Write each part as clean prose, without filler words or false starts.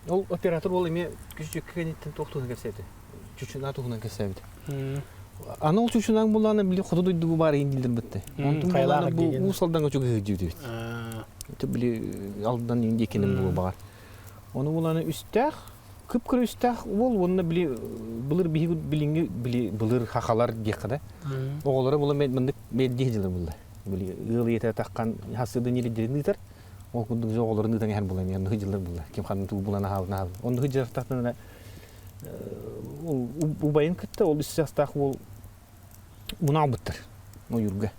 Ол оператор ол эмиэ күчүккэ кэнниттэн туох туһунан кэпсээтэ? Чучунаа туһунан кэпсээбит. Аны ол чучунаан буллаана били хоту дойдугу баар иин дииллэр бытты. Онтун буллаана бу Уус Алдаҥҥа чугаһыы диэбит. Это били Алдан иин диэкинэн буолуо баҕар. Ону булаана үстээх, кып-кыра үстээх уол уонна били былыр биһиги билиҥҥи били былыр хахалар диэххэ да. Оҕолоро була маннык бэйдиэ дьылы булла. Били ыал ийэтэ таххан хасыда ньиридирин ыытар. Ол курдук дьэ оҕолорун ыытан иһэр була эмиэ оннук дьыллар булла. Ким ханна тугу булан аһаабын аһаабын. Оннук дьарыктахтарына убайын кытта ол үс саастаах уол мунаалбыттар ойуурга.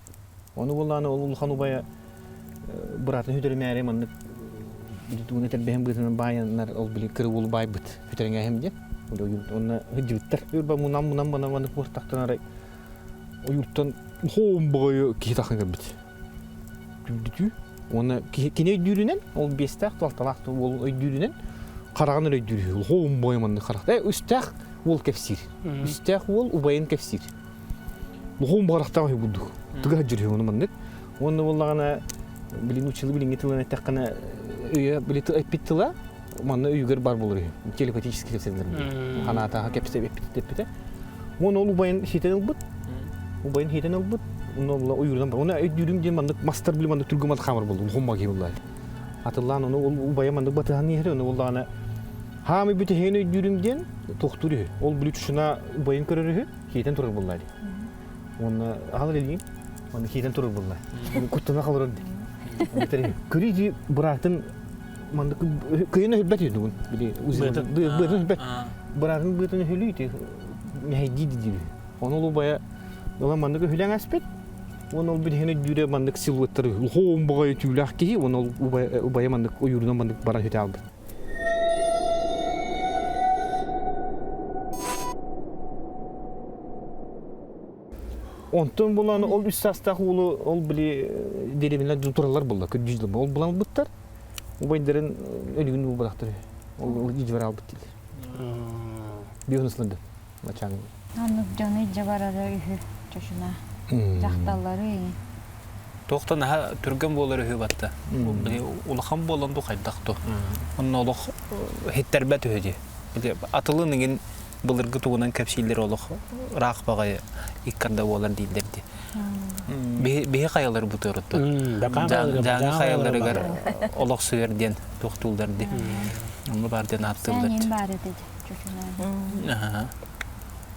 Ону буоллаҕына ол улахан убайа быраатын сүтэрмээри маннык тугун этэрбэһин быытынан баайаннар ол били кыра уолу баайбыт сүтэриҥээһим диэн. Онно сылдьыбыттар. Юрба мунан мунан мунан маннык буортахтан арай ойууртан хоом баҕайы киһи тахсан кэлбит. Түүрдүтүү. Уонна кини өйдүүрүнэн, ол биэстээх алталаах уол өйдүүрүнэн хараҕын эрэ өйдүүр. Хоом баҕайы маннык харах. Э, үстээх уол кэпсиир. Үстээх уол убайын кэпсиир. Лохуун баҕарахтаах үһү курдук. Тыга сылдьар үһү ону маннык. Уонна буоллаҕына, билин училы билиҥҥи тылынан эттэххинэ, өйө били эппит тыла манна өйүгэр бар буолар үһү. Телепатически кэпсэтэллэр. Ханаатааха кэпсэ эппит эппитэ. Уонна ол убайын ситэн ылбыт. Убайын ситэн ылбыт. Онно була уйуурдан бар. Уонна өйдүүрүм диэн маннык мастар били маннык түргэн мат хаамар буолла. Улахан маги буолла. Атыллаан ону ол убайа маннык батыһан иһэр, ону буоллаҕына хаамый бүтэһигин өйдүүрүм диэн тохтуур үһү. Ол били чушуна убайын көрөр үһү, киэтэн турар буолла дии. Уонна аһал илиим, уонна киэтэн турар буолла. Куттана халырар дии. Көрүү дии быраатын маннык кыйын өһүлбэт үһү дугун. Били быатын өһүлбэт. Быраатын быатын өһүлүү ити мэһэйдии диир. Ону ол убайа ыла маннык өһүлэҥ аспыт. Уон ол билиһин өйдүүрэ маннык силуэттары лохоон баҕайы түүлээх киһи, уон ол убайа маннык ойуурунан маннык баран сүтэ албыт. Онтон булан ол үс саастаах уолу ол били дэриэбинэлэр тураллар буолла, көрдүү дьылым. Ол булан ылбыттар. Убайдарын өлүгүн булбатахтар. Ол илдьи албыт дииллэр. Биһун ысылынды. Мачаан. Оннук дьону илдьэ барара үһү чочуна. Дьахталлары Туохтан наһаа түргэн буолар үһү батта. Улахан буолан ду хайдах ду. Онно олох хиттэрбэт үһү дии. Атылын иҥин былыргы тугунан кэпсииллэр олох ыраах баҕайы иккарда буолар дииллэр дии. Биһи хайалар бутуорутту. Дьааҥы хайаларыгар олох сыар диэн туохтууллар дии. Онно баар диэн ааттыыллар. Саанин баар этэ чочунаан.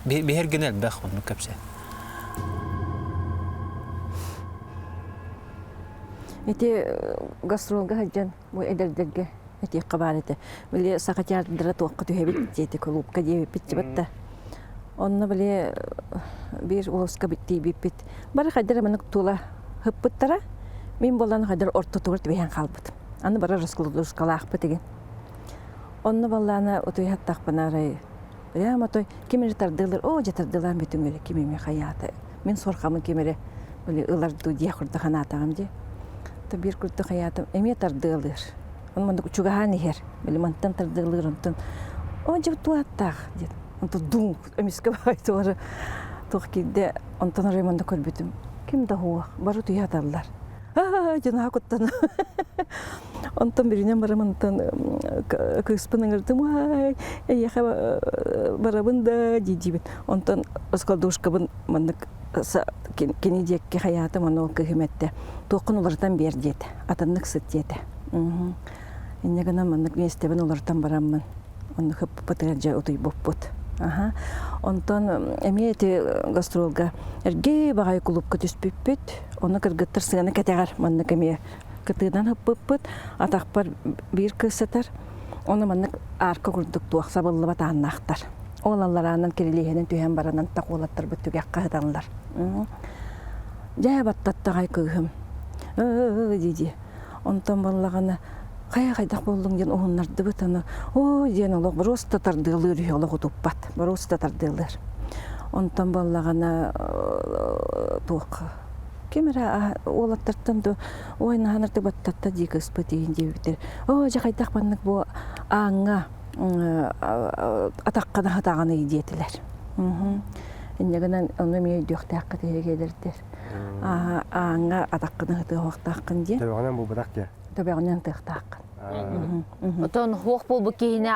Биһэргин элбэх оннук кэпсээн. Ити гастролга сылдьан бу эдэрдэргэ этиэххэ баар этэ. Били Саха театрдара туохха түһэбит диэти кулуупка диэбиппит дьыбатта. Онно били биир улууска тиийбиппит. Бары хайдара маннык тула ыппыттара. Мин буолан хайдар ортотугар түбэһэн хаалбытым. Аны бары раскладушкалаахпыт игин. Онно баллаана утуйаттахпына арай прямо той ким эрэ тардыылар, оо дьэ тардыылаан бүтүҥ эрэ ким эмэ хайаата. Мин суорҕаммын ким эрэ били ылар дуу диэх курдук санаатаҕым дии. То биир курдук хайаатым эмиэ тардыалыыр. Ону маннык чугаһаан иһэр. Били мантан тардыалыыр онтон оо дьэ туаттаах диэн. Онтон дуҥ эмискэ баҕайы туора туох киирдэ онтон арай манна көрбүтүм ким да суох бары утуйа сыталлар. Дьоно куттана. Онтон биринэн барам онтон кыыспын ыҥырдым ай эйиэхэ барабын да дии-диибин. Онтон раскладушкабын маннык кини диэкки хайаатым ону кыыһым эттэ туоххун уларытан биэр диэтэ атыннык сыт диэтэ. Инньэ гынан маннык миэстэбин уларытан бараммын оннук ыппытыгар дьэ утуйбуппут. Аха. Онтон эмиэ ити гастролга эргэ баҕайы кулуупка түспүппүт. Ону кыргыттар сыана кэтэҕэр маннык эмиэ кытыынан ыппыппыт. Атахпар биир кыыс сытар. Ону маннык арка курдук туох сабыллыбат ааннаахтар. Ол аллараанан кирилиэһинэн түһэн баранан так уолаттарбыт түгэххэ сыталлар. Дьэ баттаттаҕай кыыһым. Дии-дии. Онтон буоллаҕына хайа хайдах буоллуҥ диэн уһуннардыбыт аны оо диэн олох боруоста тардыалыыр үһү олох утуппат боруоста тардыалыыр онтон буоллаҕына туох ким эрэ уолаттартан ду ой наһанырты баттатта дии кыыспыт иһин диэбиттэр оо дьэ хайдах маннык бу ааҥҥа атахха наһатаҕыный диэтилэр инньэ гынан ону эмиэ өйдүөхтээххит эһиги ааҥҥа атаххын ыһытыахтааххын диэн. Төбөҕүнэн булбатах диye. Төбөҕүнэн тыахтааххын. Отон хуох буолбут киһини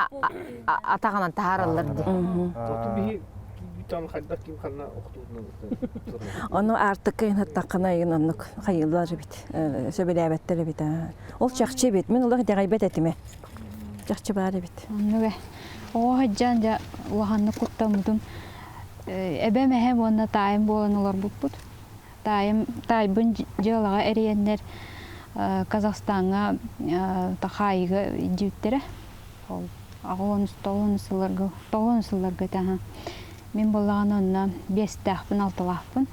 атаҕынан таһаараллар дии. Оту биһи хайдах ким ханна охтуутунан Ону аартыкка ыһыттаххына ыйын оннук хайыылар эбит, сөбүлээбэттэр эбит. Ол чахчы эбит. Мин олох итэҕэйбэт этим. Чахчы баар эбит. Оннук Оҕо сылдьан дьэ улаханнык куттаммытым. Эбэм эһэм уонна таайым буолан олорбуппут. Таайым таайбын дьыалаҕа эрийэннэр Казахстаҥҥа хаайыыга илдьибиттэрэ. Ол аҕыс тоҕус сылларга тоҕус сылларга этэ Мин буоллаҕына онно биэстээхпин, алталаахпын.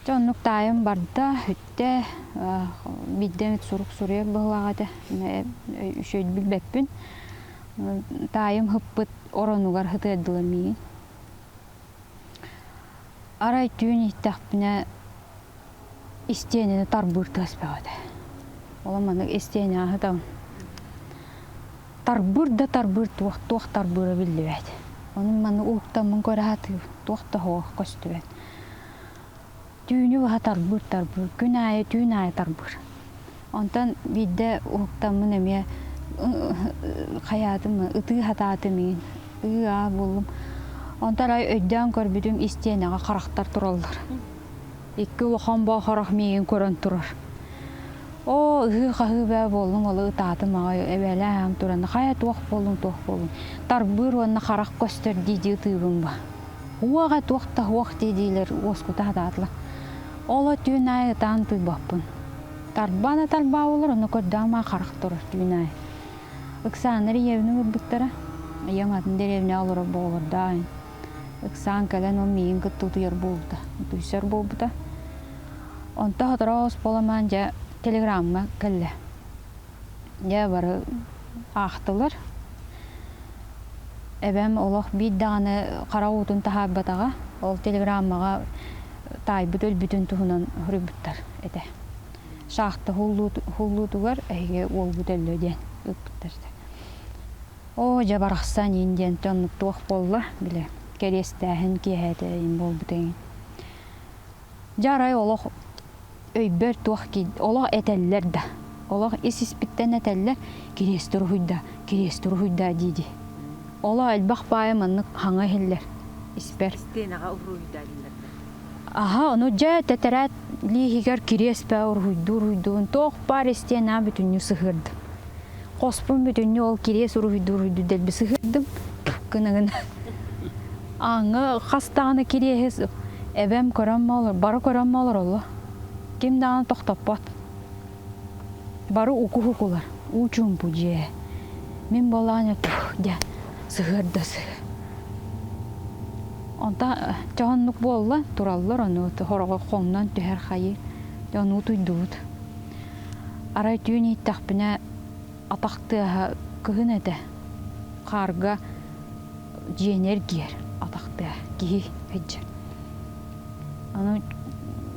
Дьэ оннук таайым барда, бүттэ. Биирдэ эмит сурук суруйар быһыылаах этэ. Үчүгэй билбэппин. Таайым ыппыт оронугар сытыардылар миигин. Арай түүн иһиттэхпинэ истиэнэни тарбыыр тыас бөҕө этэ. Ол маннык истиэнэҕэ сытабын. Тарбыыр да тарбыыр туох туох тарбыыра биллибэт. Ону маннык уһуктаммын көрө сатыыбын, туох да суох көстүбэт. Түүнү быһа тарбыыр тарбыыр, күн аайы түүн аайы тарбыыр. Онтон биирдэ уһуктаммын эмиэ хайаатым, ытыы сатаатым игин, ыы-аа буоллум. Онтон арай өйдөөн көрбүтүм истиэнэҕэ харахтар тураллар. Икки улахан боо харах миигин көрөн турар. Оо, ыһыы-хаһыы бээ буоллуҥ, олу ытаатым аҕай, эбээлээх туран, хайа туох буоллуҥ, туох буоллуҥ. Тарбыыр уонна харах көстөр дии-дии ытыыбын ба. Уоҕа туох да суох дии-диилэр уоскута сатаатылар. Оло түүн аайы ытаан тыйбаппын. Тарбаан да тарбаабылар, ону көрдөөх маа харах турар түүн аайы. Ыксааннар ийэбин ыҥырбыттара. Ийэм атын дэриэбинэҕэ олорор буоллардаах Ыксаан кэлэн ол миигин кытта утуйар буолбута, утуйсар буолбута. Онто сотору буоламаан дьэ телеграмма кэллэ. Дьэ бары аахтылар. Эбэм олох биир даҕаны хара уутун таһаарбатаҕа. Ол телеграммаҕа таайбыт өлбүтүн туһунан суруйбуттар этэ. Шахта хуллуутугар эһиги уолгут өллө диэн ыыппыттар этэ. Оо, дьэ барахсан иин диэн оннук туох буолла, били кэриэстээһин киэһээтэ иин буолбута иин. Дьэ арай олох өйбөр туох олох этэллэр да, олох ис-испиттэн этэллэр кириэстэр уһуйда, кириэстэр уһуйда дии-дии. Олох элбэх баайа маннык хаҥа иһиллэр испэр. Истиэнэҕэ уруһуйдаа дииллэр да. Аһа, ону дьэ тэтэрээт лииһигэр кириэс баа уруһуйдуу уруһуйдуун туох баар истиэнэҕэ бүтүннүү сыһыардым. Хоспун бүтүннүү ол кириэс уруһуйдуу уруһуйдуу дэлби сыһыардым. Гына-гына. Ааҥҥа хас даҕаны кириэһи эбэм көрөн олор, бары көрөн олороллор. Ким даҕаны тохтоппот. Бары укуһукулар, уу чуумпу дьиэ. Мин буоллаҕына тух дьэ сыһыарда сыһы. Онтон чэ оннук буолла, тураллар ону хороҕо хоҥнон түһэр хайыы. Дьэ ону утуйдубут. Арай түүн иһиттэхпинэ атах тыаһа кыһын этэ. Хаарга дьиэни эргийэр атах тыаһа киһи сылдьар. Аны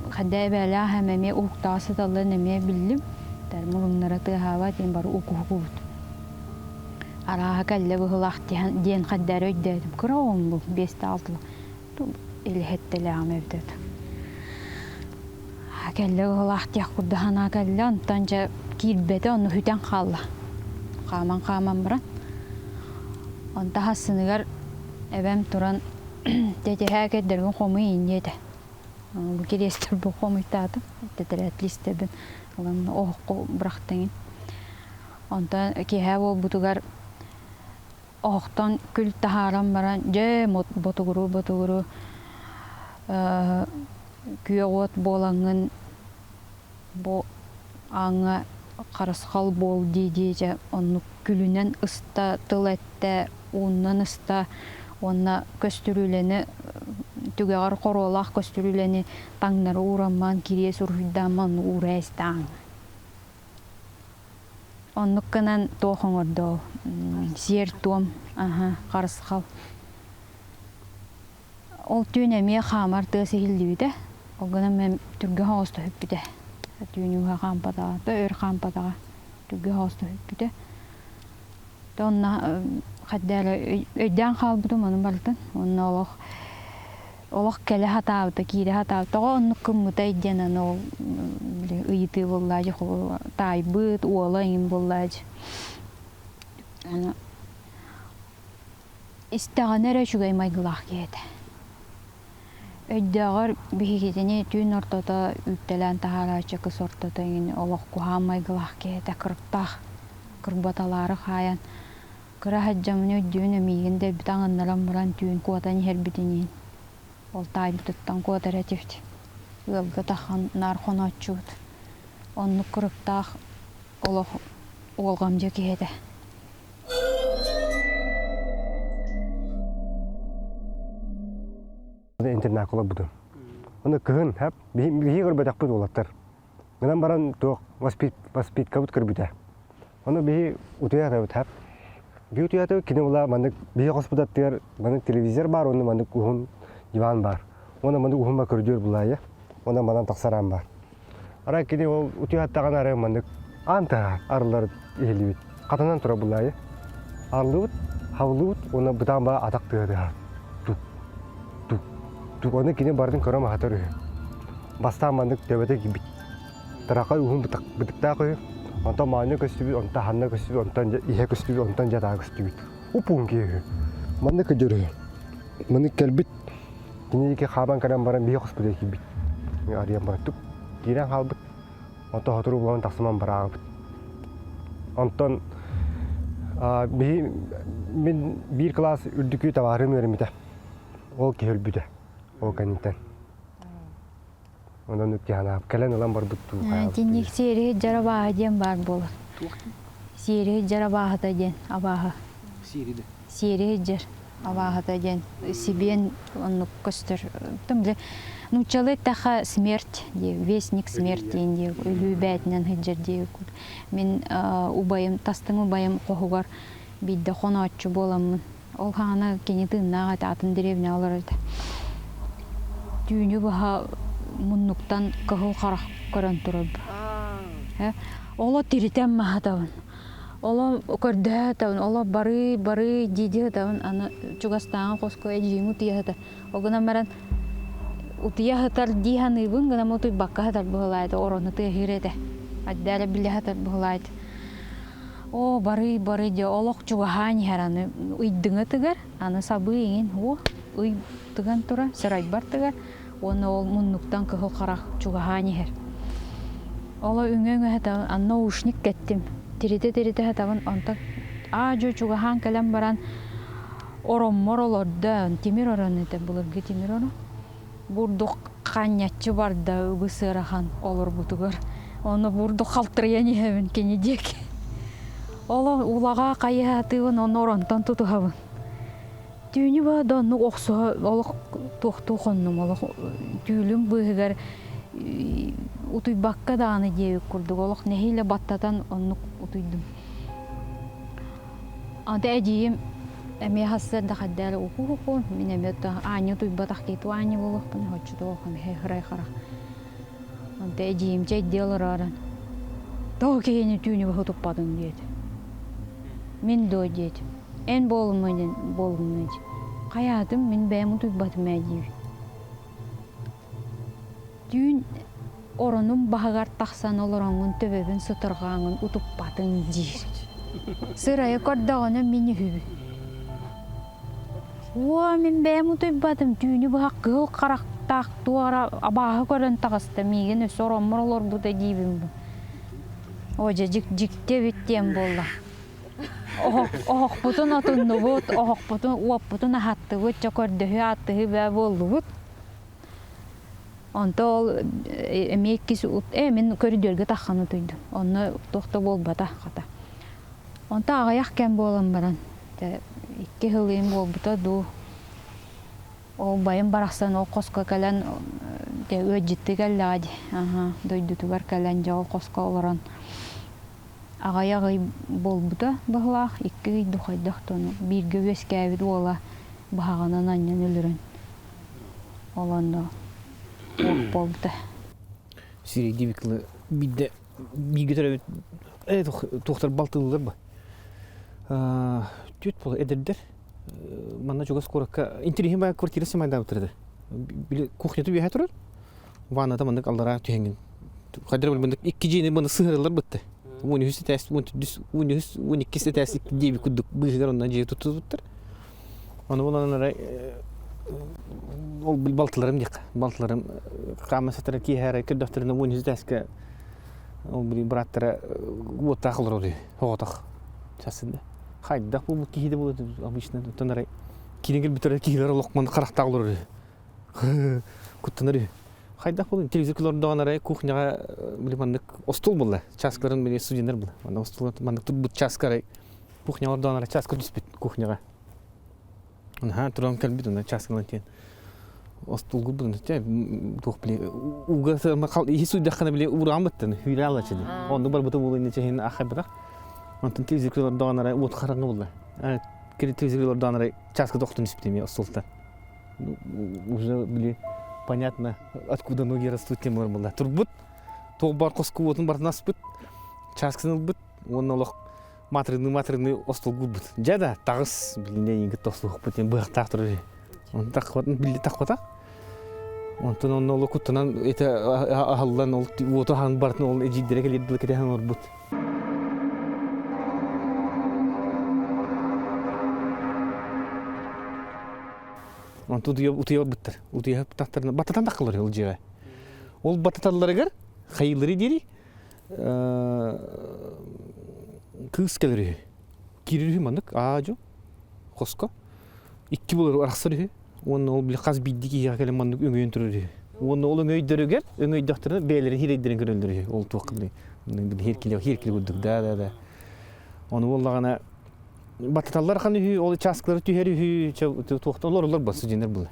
хайда эбээлээх эм эмиэ уһуктаҕа сыталларын эмиэ биллим. Муруннара тыаһаабат диэн бары укуһукубут. Арааһа кэллэ быһыылаах диэн хайда эрэ өйдөөтүм. Кыра оҕом бу биэстэ алтыла илиһэттэлээҕим эбитэ Кэллэ быһыылаах диэх курдук санаа кэллэ, онтон дьэ киирбэтэ, онно сүтэн хаалла. Хааман-хааман баран. Онтон хассыныгар эбэм туран тэтиһээ кэрдэргин хомуй диэтэ. Бу кириэстэрбин хомуйтаатым, тэтэрээт лиистэбин ылан оһоххо бырахтыҥ. Онтон киэһэ буолбутугар оһохтон күл таһааран баран дьэ ботугуруу-ботугуруу күөх уот буолаҥҥын бу ааҥҥа харысхал буол дии-дии дьэ оннук күлүнэн ыста тыл эттэ ууннан ыста уонна көстүрүүлэни түгэҕэр хоруолаах көстүрүүлэни таҥнары уураммаан кириэс уруһуйдааммын оннук уураа истэ ааҥҥа Оннук гынан туох оҥордо сиэр-туом аһа харысхал. Ол түүн эмиэ хаамар тыас иһиллибитэ. Ол гынан мин түргэн соҕус түһүппүтэ. Түүн үөһэ хаампатаҕа, да өр хаампатаҕа. Түргэн соҕус түһүппүтэ. Да онно хайда эрэ өйдөөн хаалбытым ону барытын. Уонна олох олох кэлэ сатаабыта, киирэ сатаабыта. Тоҕо оннук гыммытай диэн аны ол били. били ыйытыы буоллаа дьэ таайбыт уола иҥин буоллаа дьэ. Аны истэҕинэ эрэ үчүгэй майгылаах киһи этэ. Өйдөөҕөр биһигитини түүн ортото үүттэлээн таһаарааччы кыс ортото иҥин олох куһаҕан майгылаах киһи этэ кырыктаах кырбаталаары хаайан кыра сылдьаммын өйдүүн эмиийгин дэлби таҥыннаран баран түүн куотан иһэрбитин иһин ол таайбытыттан куотар этибит ыалга таххан наар хонооччубут оннук кырыктаах олох уолҕамдьы киһи этэ. Интернакка олорбутум. Оны кыһын хап биһи көрбөтөхпүт уолаттар. Гынан баран туох воспиткабыт көрбүтэ. Ону биһи утуйа хап. Биһи утуйа кини була маннык биһи хоспут аттыгар маннык телевизор бар, онно маннык уһун диван бар. Уонна маннык уһун ба көрдүөр булаайа. Уонна манан тахсараан бар. Арай кини ол утуйаттаҕына арай маннык аан таһаар арыллар иһиллибит. Хатанан тура булаайы. Арыллыбыт, хабыллыбыт уонна бытаан баа атах тыа Тук, тук, тук. Ону кини бардын көрө аһатар үһү. Бастаан маннык төбөтө киирбит. Таракай уһун бытыктаах үһү. Онтон маанньа көстүбүт, онтон ханна көстүбүт, онтон иһэ көстүбүт, онтон дьатаа көстүбүт. Упун киһи үһү. Маннык көдьөр үһү. Маннык кэлбит Киниги хааман кэлэн баран биһи хоспутугар киирбит. Арыйан баран тук киирэн хаалбыт. Онтон сотору буолан тахсыман бараабыт. Онтон биһи мин биир кылаас үрдүкү табаарым үөрэммитэ. Ол киһи өлбүтэ. Ол кэнниттэн. Онон үктиһанаап кэлэн ылан барбыт дуу Итинник сиэри дьара абааһы диэн баар буолар. Сиэри дьара абааһыта диэн абааһы. Сиэри да. Сиэри дьэр абааһыта диэн сибиэн оннук көстөр. Тым нууччалыы эттэххэ смерть диye, вестник смерть диэн диye, өлүү бээтинэн сылдьар диye. Мин убайым, тастыҥ убайым хоһугар биирдэ хонооччу буоламмын Ол хаана кини тыыннаах этэ, атын деревня олорор этэ. Түүнү быһа муннуктан кыһыл харах көрөн турар. Оло тиритэн маһатабын. Оло көрдөһөтөбүн, оло барыы барыы дии аны аны чугастааҕы хоско эдьиийим утуйа сытар. Ол гынан баран утуйа сытар дии саныыбын гынан утуйбакка сытар быһылаайта, орону тыаһыыр этэ. Адда эрэ билэ сытар быһылаайта. Оо, барый, барый дьэ олох чугаһаан иһэр аны ыйдыҥа тыгар, аны сабыы иҥин уо ый тыган турар, сырайбар тыгар уонна ол муннуктан кыһыл харах чугаһаан иһэр. Оло үҥэ-үҥэ сытабын, аны наушник кэттим, тиритэ-тиритэ сытабын, онтон аа-дьуо чугаһаан кэлэн баран ороммор олордо, тимир орон этэ, былыргы тимир орон. Бурдук ханньаччы барда үгүс ыарахан олорбутугар. Ону бурдук халтырыйан иһэбин кини диэки. Ол улаҕа хайыһаатыыбын ону оронтон тутуһабын. Түүнү баа да оннук охсуһа олох туохтуу хоннум олох түүлүм быыһыгар утуйбакка даҕаны диэбит курдук олох нэһиилэ баттатан оннук утуйдум. Ата эдьиийим эмиэ сарсыарда хайда эрэ уку-уку, мин эмиэ аанньа утуйбатах киһи аанньа буолуохпун оччотуох эмиэ ырай харах. Онто эдьиийим чэйдии олороорун тоҕо киһини түүнү быһа утуппатыҥ диэтэ. Мин дуо диэтим. Эн буолумма диэн буолумна дии. Хайаатым мин бэйэм утуйбатым ээ диибин. Түүн оронум баһыгар тахсан олороҥҥун төбөбүн сытырҕааҥҥын утуппатыҥ диир. Сырайа көрдөҕүнэ мин үһүбүн. Уо, мин бэйэм утуйбатым, түүнү быһа кыһыл харахтаах туох эрэ абааһы көрөн таҕыста, миигин өссө ороммор олорбута диибин бу. Оо, дьэ, дьикти эбит диэн буолла. Оһохпутун отуннубут, оһохпутун, уоппутун аһаттыбыт, дьэ көрдөһүү ааттыһыы бээ буоллубут. Онто ол эмиэ иккис э мин көрүдүөргэ таххан утуйдум. Онно туох да буолбата хата. Онто аҕыйах кэм буолан баран икки сыл ыйым буолбута дуу. Ол байым барахсан ол хоско кэлэн ыалдьыттыы кэллэҕэ дии. Аха, дойдутугар кэлэн дьэ ол хоско олорон аҕыйах ый буолбута быһылаах, икки ый дуу хайдах да ону бииргэ үөскээбит уола быһаҕынан анньан өлөрөн Ол онно туох буолбута. Сирэйдии бикылы биирдэ бииргэ төрөөбүт туохтар балтыыллар ба. Түт була эдэрдэр манна чугас куоракка интириэһин баа квартира сымайдаабыттар этэ. Били кухнята үөһэ турар. Ванната маннык аллараа түһэҥҥин. Хайдах билбин икки дьиэни маны сыһырылар бытты. 13 этээс, 13, 12 этээс диэби курдук быыһыгар онно дьиэ туттубуттар. Ону булан арай ол балтыларым диэххэ. Балтыларым хаама сытара киэһэ көрдөхтөрүнэ 13 этээскэ ол били бырааттара уоттаах олорор үһү, оҕотох. Часында. Хайдах буолбут киһи да буолуо обычно оттон арай киирэн кэлбиттэрэ киһилэр олох маны харахтаах олорор үһү. Куттанар үһү. Хайдах буолуй? Телевизор олордоҕун арай кухняҕа били маннык остуол буолла. Чааскаларын били студеннар буолла. Манна остуол маннык турбут чааска арай кухняҕа олордоҕун арай чааска түспүт кухняҕа. Наһаа туран кэлбит уна чааскалан тиэн остуолгу бутун туох били уга иһи суйдаххына били ураан быттан хүүлэ алачыды. Онну барбыта буолуйна чэһин ахайбатах. Онтон телевизор олордоҕун арай уот хараҥа буолла. Телевизор олордоҕун арай чааска тохтун түспүт эмиэ остуолтан. Уже били понятно, откуда ноги растут тем буолла. Турбут, туох бар хоску уотун барытын аспыт, чааскын ылбыт, уонна олох матрыны матрыны остолгурбут. Дьэ да, таҕыс билинэ иҥгит тохсуохпут диэн быһахтаах турар. Онтон таххатын билли таххата. Онтон онно олох куттанан это аһыллан ол уоту аһан барытын ол эдьиийдэрэ кэлиэр дылы кэтэһэн олорбут. Онтон утуйа утуйа барбыттар. Утуйа тахтарына бататан таххалар ол дьиэҕэ. Ол бататалларыгар хайыылары диэри кыыс кэлэр үһү. Киирэр үһү маннык аа-дьу хоско. Икки буолар арахсар үһү. Уонна ол били хас биирдии киһиэхэ кэлэн маннык өҥөйөн турар үһү. Уонна ол өҥөйдөрүгэр, өҥөйдөхтөрүнэ бэйэлэрин хирэйдэрин көрөллөр үһү. Ол туохха били хиэркили хиэркили курдук да да да. Ону буоллаҕына Баттаталлар хан үһү, ол чааскылары түһэр үһү, туохтан олороллор бас дьинер була.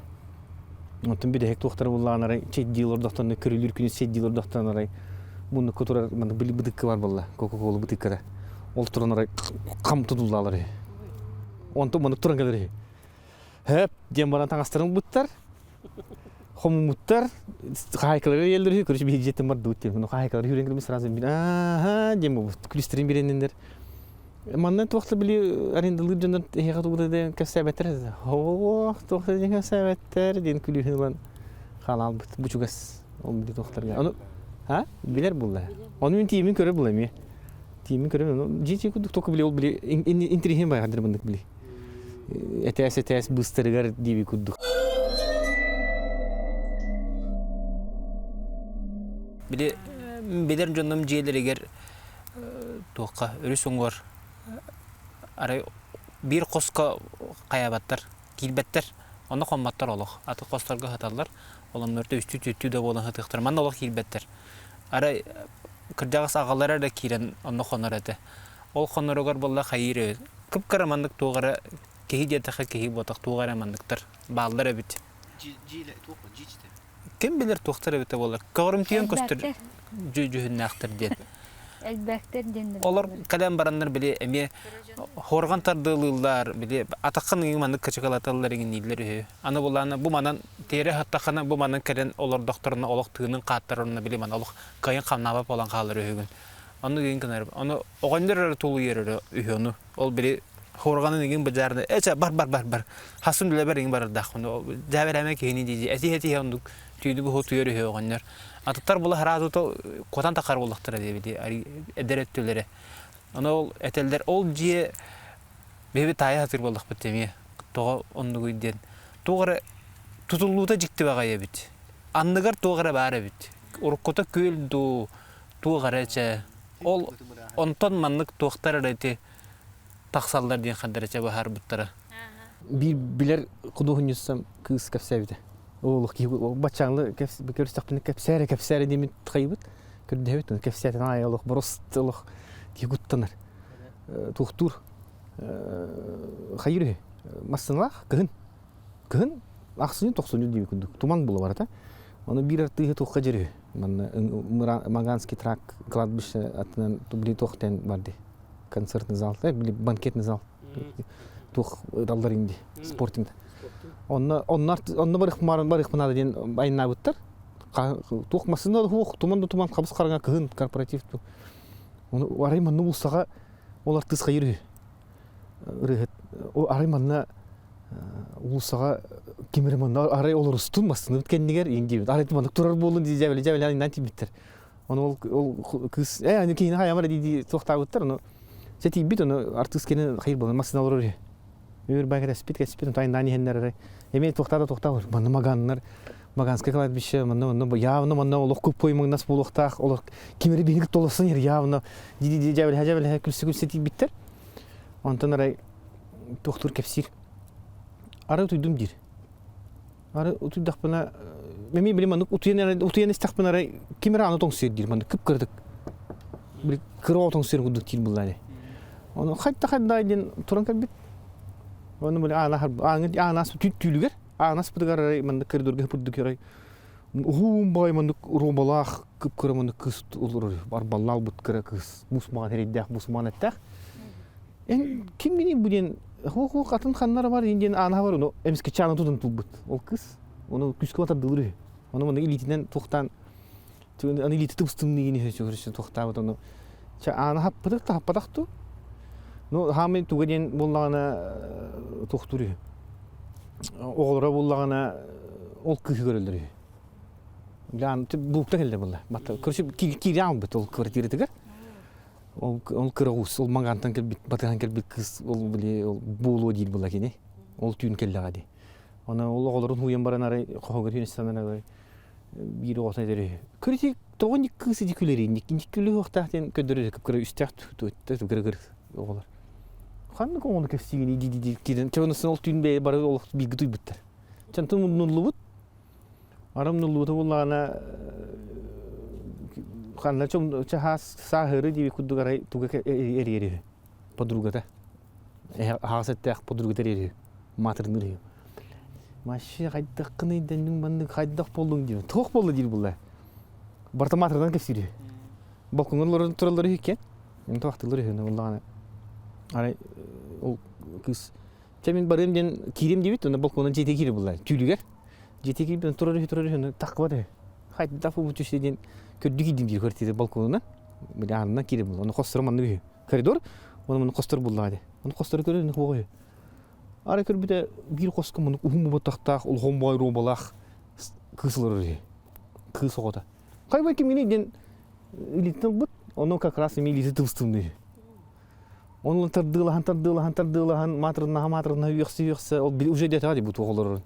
Онтон бүтэһик туохтара буллаҕын арай чэйдии олордохторуна көрүлүүр күнүс чэйдии олордохторуна арай муннукка турар маннык били бытыкка бар буолла, Кока-Кола бытыкката. Ол туран арай хам тутуллаалар үһү. Онтон маннык туран кэлэр үһү. Хөп диэн баран таҥастарын ылбыттар. Хомуммуттар, хаһаайкалары ийэллэр үһү, короче, биһиги дьиэттэн бардыбыт диэн. Ну, хаһаайкалары үүрэн кэлбит сразу аа диэн буолбут. Күлүстэрин биэрэннэр. Манна туох да били арендалыыр дьоннор эһиэхэ тугу да кэпсээбэттэр. Оо, туох да диэн кэпсээбэттэр диэн күлүүһүн ылан хаалаалбыт. Бу чугас ол били туохтарга. Ону а билэр булла. Ону мин тиимин көрөр була эмиэ. Тиимин көрөр, ну дьиэ курдук только били ол били интриһин байҕадыр мындык били. Этээс-этээс быыстарыгар диэби курдук. Били билэр дьонум дьиэлэригэр туохха өрүс уҥуор арай биир хоско хайаабаттар, киирбэттэр. Онно хоммоттор олох. Аты хосторго сыталлар. Ол оннуорта үстүү-түөртүү да буолан сытыахтар. Манна олох киирбэттэр. Арай кырдьаҕас аҕалара эрэ киирэн онно хонор этэ. Ол хоноругар буолла хайыыр эбит. Кып-кыра маннык туох эрэ киһи диэтэххэ киһи буотах туох эрэ манныктар бааллар эбит. Ким билэр туохтар эбитэ буолар. Көҕөрүмтүйэн көстөр дьүһүннээхтэр диэн. Элбэхтэр диэн. Олор кэлэн бараннар били эмиэ хорҕан тардыалыыллар, били атаххын ыҥы маннык кычыкалаталлар иҥнииллэр үһү. Аны булаана бу манан тиэрэ хаттаххына бу манан кэлэн олордохторуна олох тыынын хааттарарына били мана олох кыайан хамнаабат буолан хаалар үһүгүн. Ону игин гынар. Ону оҕонньор эрэ тулуйар эрэ үһү ону. Ол били хорҕанын игин быдьаарына эчэ бар бар бар бар. Хасын үлэбэр игин барардаахпын. Дьээбэлээмэ киһини дии этиһэ этиһэ оннук түүнү быһа утуйар үһү оҕонньор. Атыттар була хараатыта куотан тахар буоллахтара диэбити эдэр өттүлэрэ. Ону ол этэллэр ол дьиэ биһиги таайа сатыыр буоллахпыт эмиэ тоҕо оннугуй диэн туох эрэ тутуллуута дьикти баҕайы эбит. Анныгар туох эрэ баар эбит. Уруккута күөл дуу туох эрэ чэ ол онтон маннык туохтар эрэ ити тахсаллар диэн ханна эрэ чэ быһаарбыттара. Биир билэр худуоһунньуссам кыыс кэпсээбитэ. Олох киһи баччааҥҥы көрүстэхпинэ кэпсээрэ кэпсээрэ диэммит хайыбыт көрдөһөбүт кэпсээтин аайы олох борос олох киһи куттанар туохтуур хайыр үһү массыыналаах кыһын Кыһын ахсынньы тохсунньу диэби курдук туман буола барата. Ону биир артыыһы туохха дьэрү манна Маганский тракт кладбище аттынан били туох диэн барды концертный зал били банкетный зал туох ыталлар инди спортинг онно онно онно барыхмаар барыхманаада диэн айнаабыттар туох массыына суох туман да туман хабыс хараҥа кыһын корпоратив ону арай манна булсаҕа ол артыыс хайыр үһү ырыаһыт арай манна уулуссаҕа ким эрэ манна арай олорустун массыынабыт кэннигэр иин диэбит арай маннык турар буоллун дии дьээбэлэ дьээбэлээн иҥнэн тиийбиттэр. Ону ол ол кыыс ээ аны киһини хайамар дии туохтаабыттар ону чэ тиийбит ону артыыс кини хайыр буолан массыына олорор үһү. Өр бай кэтэспит кэтэспит тайнаан иһэннэр эрэ эмиэ туохтаа да туохтаа манна маганнар Маганское кладбище манна манна явно манна олох куппой маңнас буолуохтаах олох ким эрэ биһиги толоссон иһэр явно ди дьэбэлэһэ дьэбэлэһэ күлсэ күлсэ тиийбиттэр. Онтон арай туохтуур кэпсиир. Арай утуйдум диир. Ары утуйдахпына эмиэ били маннык утуйан утуйан истэхпинэ арай ким эрэ аны тоҥсуйар диир маннык кып-кыратык били кыра оҕо тоҥсуйар курдук диир буоллаҕа Ону хайда хайда диэн туран кэлбит. Ону били аана аанаас түүлүгэр аанаспытыгар арай маннык коридорга курдук арай уһуун баҕайы маннык ромалаах кып-кыра маннык кыыс олорор арбаллаалбыт кыра кыыс мусмаан эрэйдээх мусмаан эттээх Эн кимҥиний бу диэн хуох атын ханнара бар диэн аанаһа бар ону эмискэ чаана тутан турбут ол кыыс ону күүскэ батардылыр үһү ону маннык илиитинэн туохтаан аны илиитэ тыбыстымныгын үһү сүгүрүсү туохтаабыт ону ча аана хаппытык да хаппатах ту ну хаамай туга диэн буоллаҕына туохтуур үһү оҕолоро буоллаҕына ол кыыһы көрөллөр үһү булта кэллэ буолла короче киирэ аалбыт ол квартиратыгар Ол, ол кыра уус, ол Магаантан кэлбит, батыһан кэлбит кыыс ол били ол буолуо диир була кини. Ол түүн кэллэҕэ дии. Оны ол оҕолорун хууйан баран арай хоһугар түүн санан арай биир оҕотун этэр үһү. Көрүтү тоҕо ник кыыс ити күлэрий, ник ник күлү диэн көрдөрөр кыра үстээх кыра кыр оҕолор. Ханнык оҕону кэпсиигиний дии дии киирэн чабынысын ол түүн бэйэ бары олох бииргэ туйбуттар. Чантын муннуллубут Арым нуллуута буллаҕына ханна чаһаас сааһыры диэби курдук арай туга эрийэр үһү подругата аһаҕас эттээх подругата эрийэр үһү маатырыныр үһү Маша хайдаххыный дэнниҥ маннык хайдах буоллуҥ диир туох буолла диир булла барыта маатырынан кэпсиир үһү балкоҥҥа олорон тураллар үһү иккиэн туохтуулар үһү буллаҕына арай ол кыыс Чэ мин барыам диэн киириэм диэбит, уонна балконун дьиэтигэр киирэ булла. Түүлүгэр. Дьиэтигэр киирбит, турар үһү, турар үһү, таххыбат үһү. Хайдах бу түстэ диэн көрдүү киирдим диир квартира балконунан. Били аанынан киирэ булла. Ону хосторо маннык үһү. Коридор, ону маннык хостор буллаҕа дии. Ону хостору көрөр, хуоҕа үһү. Ара көрбүтэ биир хоско маннык уһун бубатахтаах, улахан баай робалаах кыыс олорор үһү. Кыыс оҕото. Хайбай кимҥиний диэн илиитин ылбыт, ону как раз эмиэ илиитэ тыбыстыбын үһү. Онон тардыылаһан, тардыылаһан, тардыылаһан, маатырыннаһа, маатырыннаһа үөхсэ-үөхсэ, ол уже диэтэҕэ дии бу туох олорорун.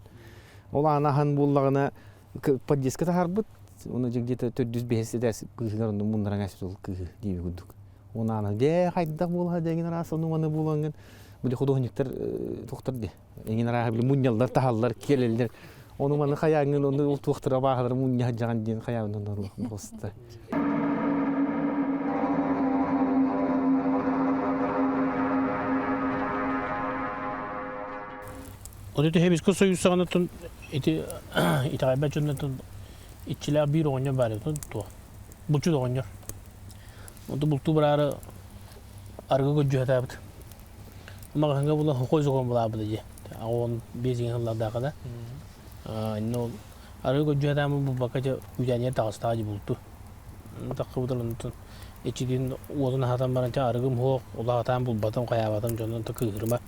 Ол аанаһан буоллаҕына подъездка таһаарбыт, уонна дьэ где-то төрдүс бэһис этээс быыһыгар онно муннаран ааспыт ол кыыһы диэби курдук. Оны аана дьэ хайдах буолаха дэгин араас ону маны буолаҥҥын били художниктар туохтар дии эҥин арааһа били мунньаллар таһаллар киэлэллэр ону маны хайааҥҥын ону ол туохтара абааһылары мунньа сылдьаҕын диэн хайаабынан оруоста Ону Сэбиэскэй Союз саҕанаттан ити итэҕэйбэт дьоннортон иччилээх биир оҕонньор баар эбит туох булчут оҕонньор. Онто бултуу бараары арыгы көрдьүһэтээбит. Маҕаһыҥҥа була хохой соҕон булаабыта дии. 85 иҥин сыллардаахха да. Иннэ ол арыгы көрдьүһэтээбит булбакка дьэ үүтээнигэр таҕыстаҕа дии булту. Таххыбытын онтон иччитин уотун аһатан баран чэ арыгым суох, улаатаан булбатым, хайаабатым дьонун онто кыыһырыма.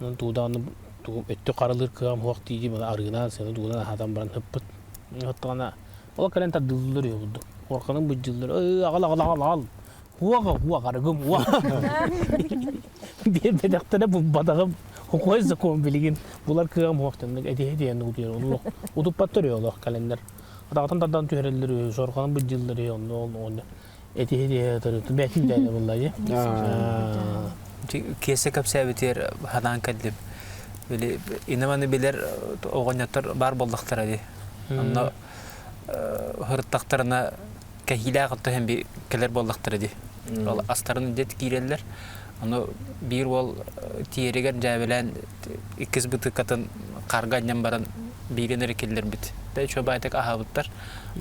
Онон туудааны тугум өттүк харалыыр кыаҕым суох дии дии арыгынан сыаны тугунан аһатан баран ыппыт. Ыһыттаҕына ол кэлэн тардыллар үһү курдук. Хуорканын быдьыллар, ыы аҕал аҕал аҕал аҕал Уоҕа уох арыгым уох. Биэрбэтэхтэрэ булбатаҕым. Хохой закон билигин булар кыаҕым суох дьоннук этиһэ диэн утуйар олох утуппаттар үһү олох кэлэннэр. Атаҕытын тардан түһэрэллэр үһү, сорҕонун быдьыллар үһү, онно ол оҕонньор этиһэ диэһэ төрүт бээтин дээнэ булла дии. Киэсэ кэпсээбитигэр ханаан кэллим. Били инаманы билэр оҕонньоттор баар буоллахтара дии. Онно һырыттахтарына кэһиилээх отто иһэн кэлэр буоллахтара дии. Ол астарын дьэ киирэллэр. Ону биир уол тиэригэр дьээбэлээн иккис бытыыккатын хаарга анньан баран биирин эрэ киллэрбит. Дэ үчүгэй аһаабыттар.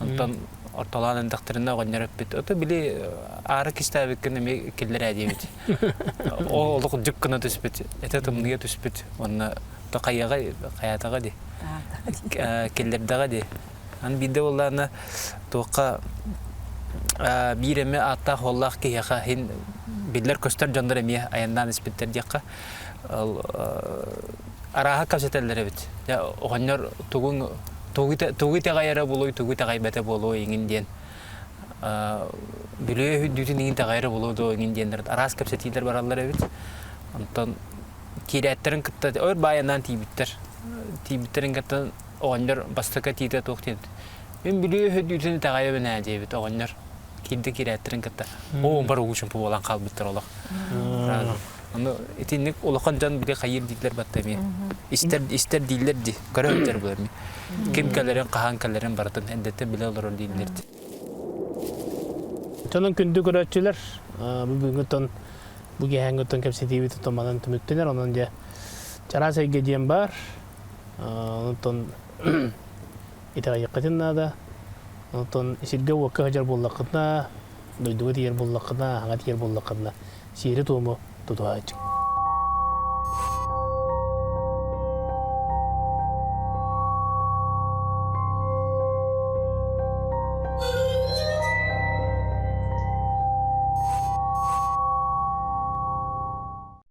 Онтон ортолоон эндэхтэринэ оҕонньор эппит. Ото били аара кистээбиккин эмиэ киллэрээ диэбит. Ол олох дьык гына түспүт. Этэ тымныйа түспүт. Уонна то хайаҕа хайаатаҕа дии. Киллэрдэҕэ дии. Аны биирдэ буоллаҕына туохха биир эмэ ааттаах-уоллаах киһиэхэ иһин биллэр-көстөр дьоннор эмиэ айаннаан испиттэр диэххэ ол арааһа кэпсэтэллэр эбит. Дьэ оҕонньор тугун тугу итэҕэйэрэ буолуой, тугу итэҕэйбэтэ буолуой иҥин диэн. Бүлүү үрдүүтүн иҥин итэҕэйэрэ буолуо дуо иҥин диэннэр араас кэпсэтиилэр бараллар эбит. Онтон киирээттэрин кытта өр баайанаан тиийбиттэр. Тиийбиттэрин кытта оҕонньор бастакы этиитэ туох диэбит. Мин Бүлүү үрдүүтүн итэҕэйэбин ээ диэбит оҕонньор. Киирдэ киирээттэрин кытта. Оо, бары уу чумпу буолан хаалбыттар олох. Ону итинник улахан дьон били хайыыр дииллэр батта эмиэ. Истэр истэр дииллэр ди, көрө сылдьар буолар эмиэ. Ким кэлэрин, хаһан кэлэрин барытын эрдэттэн билэ олорор дииллэр ди. Онон күндү көрөөччүлэр, бу бүгүҥҥү бу киэһээҥҥи оттон кэпсэтиибит оттон манан түмүктэнэр. Онон дьэ чараас эйгэ диэн баар. Онтон итэҕэйиэххитин наада. Онтон сиргэ-уокка сылдьар буоллаххытына, дойдуга тиийэр буоллаххытына, аһаҥа тиийэр буоллаххытына, сиэри-туому тутуһааччы.